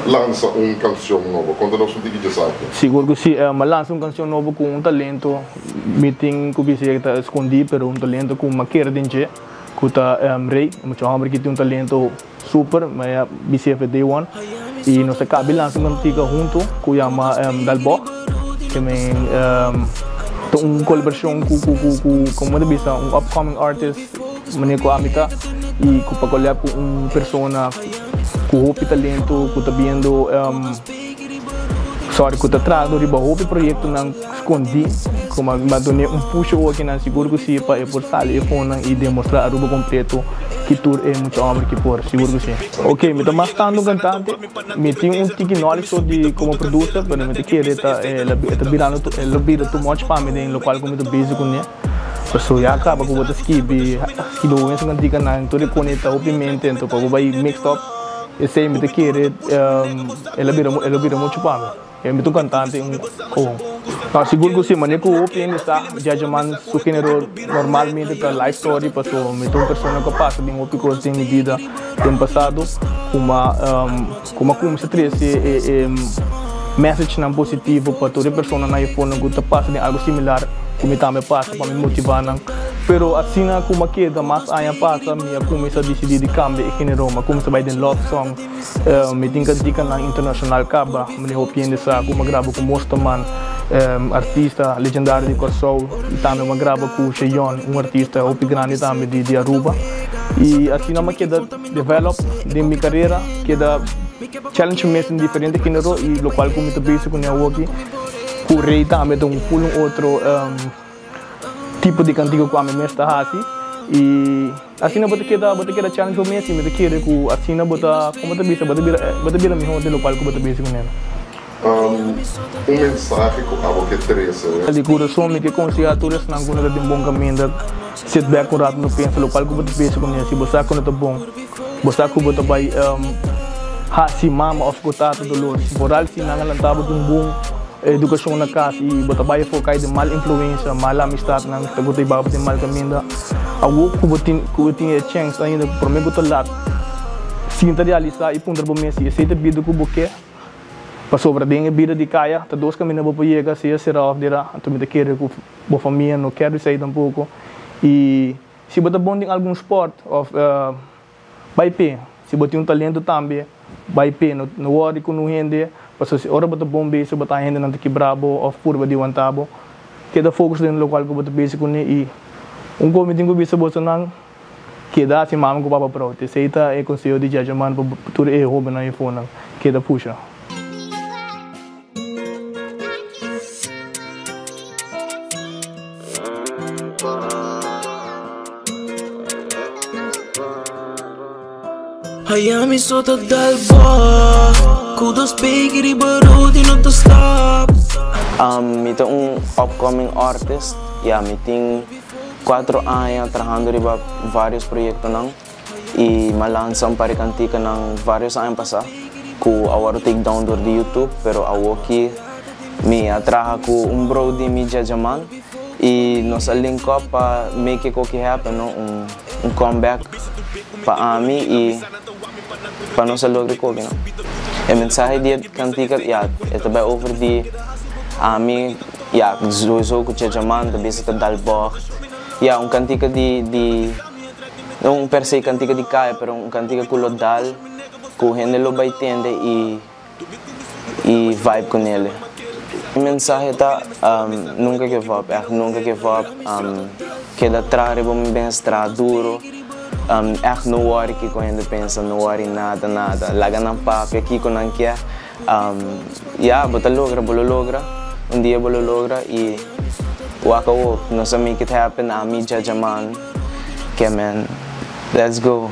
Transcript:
lansa un kanshon nobo. Konta nos un tiki djesaki. Sigur ku si. Mi a lansa un kanshon nobo ku un talento mi tin ku bisa ya ta skondí pero un talento ku mi a kere den dje ku ta Rey. E mucha hòmber ki tin un talento super, mi a bis'é for day one. I nos a kabi lansa un kantika huntu ku yama Dal Bog. Ke men ta un kolaborashon ku ku ku ku komo ta bisa un upcoming artist manera ku ami ta i ku pa collab ku un persona ku hopi talento ku ta biendo sorry ku ta trahando riba hopi proyektonan skondí ku a dun'é un push awokinan sigur ku si pa e por sali e fonan i demostrá Aruba kompleto ki tur e mucha hòmber ki por sigur ku si. Ok mi ta mas tantu un kantante mi tin un tiki knowledge so di komo producer pero mi ta kere ta e ta birando e lo bira too much pa mi den lokual ku mi ta busy kuné pasobra ya kaba ku bo ta skibi skibi bo mes kantikanan tur e pone ta hopi mente anto pa bo bai mixed up esei mi ta kere e lo bira e lo bira muchu pa mi. E mi ta un kantante un oh. No, sigur ku si, manera ku hopi hende sa, Jajaman su genero normalmente ta life story paso mi ta un persona ku a pasa den hopi kos den mi bida den pasado ku mi a ku mi a kuminsá trese e e messagenan positivo pa tur e personanan ayifonan ku ta pasa den algu similar ku mi tambe a pasa pa mi motivá nan. Pero asina ku mi a keda mas aña pasa mi a kuminsá disidí di kambia e genero, mi a kuminsá bai den love song. Mi tin kantikanan internashonal kaba, mi hopi hende sa ku mi a graba ku Mosterman, artista legendario di Kòrsou, i tambe mi a graba ku Sheyon, un artista hopi grandi tambe di Aruba. I asina mi a keda develop den mi karera, keda challenge mi mes den diferente genero i lokual ku mi ta bezig kuné awoki, ku Rey tambe ta un full un otro. Tipo di kantiga ku ami mes ta hasi i asina bo ta keda bo ta keda challenge bo mes i mi ta kere ku asina bo ta komo ta bisa bo ta bira bo ta bira mihó den lokual ku bo ta bisa ku nel. Un mensahe ku abo ke trese. Di kurason mi ke konsehá tur esnan ku no ta den bon kaminda sit back un ratu no pensa lokual ku bo ta bisa ku nel si bo sa ku no ta bon bo sa ku bo ta bai hasi mama òf ku tata dolor moral si nan a lanta bo ku un bon Edukashon na kas i bo ta bai afó kai den mal influensia, mal amistatnan ta ku ta hiba bo den mal kaminda. Awor ku bo tin ku bo tin e chèns ainda promé ku ta lat, sinta realisá i puntra bo mes si esei ta bida ku bo ke. Pasobra den e bida di kaya ta dos kaminda bo por yega, sea será òf derá. Anto mi ta kere ku bo famia no kèr esei tampoko. I si bo ta bon den algun spòrt òf Bai p'e. Si bo tin un talento tambe, bai p'e. No no wòri ku nun hende, pasobra si ora bo ta bon besi bo ta hendenan ta kibra bo òf purba di wanta bo. Keda focus den lokual ku bo ta besi kuné i un kos mi tin ku bisa bosonan, keda hasi mama ku papa proud. Esei ta e konseho di Jajaman pa tur e hóbennan i fonan. Keda pusha. Haya mi so ta dal bo Ku dos piki riba road y no ta stop. Mi ta un upcoming artist, ya mi tin cuatro aña trahando riba varios proyectonan y mi a lansa un par di canticanan varios aña pasa cu a wordo take down door di YouTube pero awoki mi a traha cu un bro di mi Jajaman y nos a link up pa make e koki happen no, un un comeback pa ami y pa nos a logra e koki no. E mensahe di e cantica ya e ta bay over di ami ya sowieso cu Jajaman ta bisa ta dal bocht ya un cantica di di no un per se cantica di caya pero un cantica cu lo dal cu hende lo bay tende y y vibe cu nele. Mi mensahe ta nunca give up, echt nunca give up, keda traha riba bo mes, traha duro, echt no worry kico hende pensa, no worry nada nada, laga nan papia kico nan kier, ya bo ta logra, bo lo logra, un dia bo lo logra y wak awo, nos a make it happen, ami, Jajaman, ke men, let's go.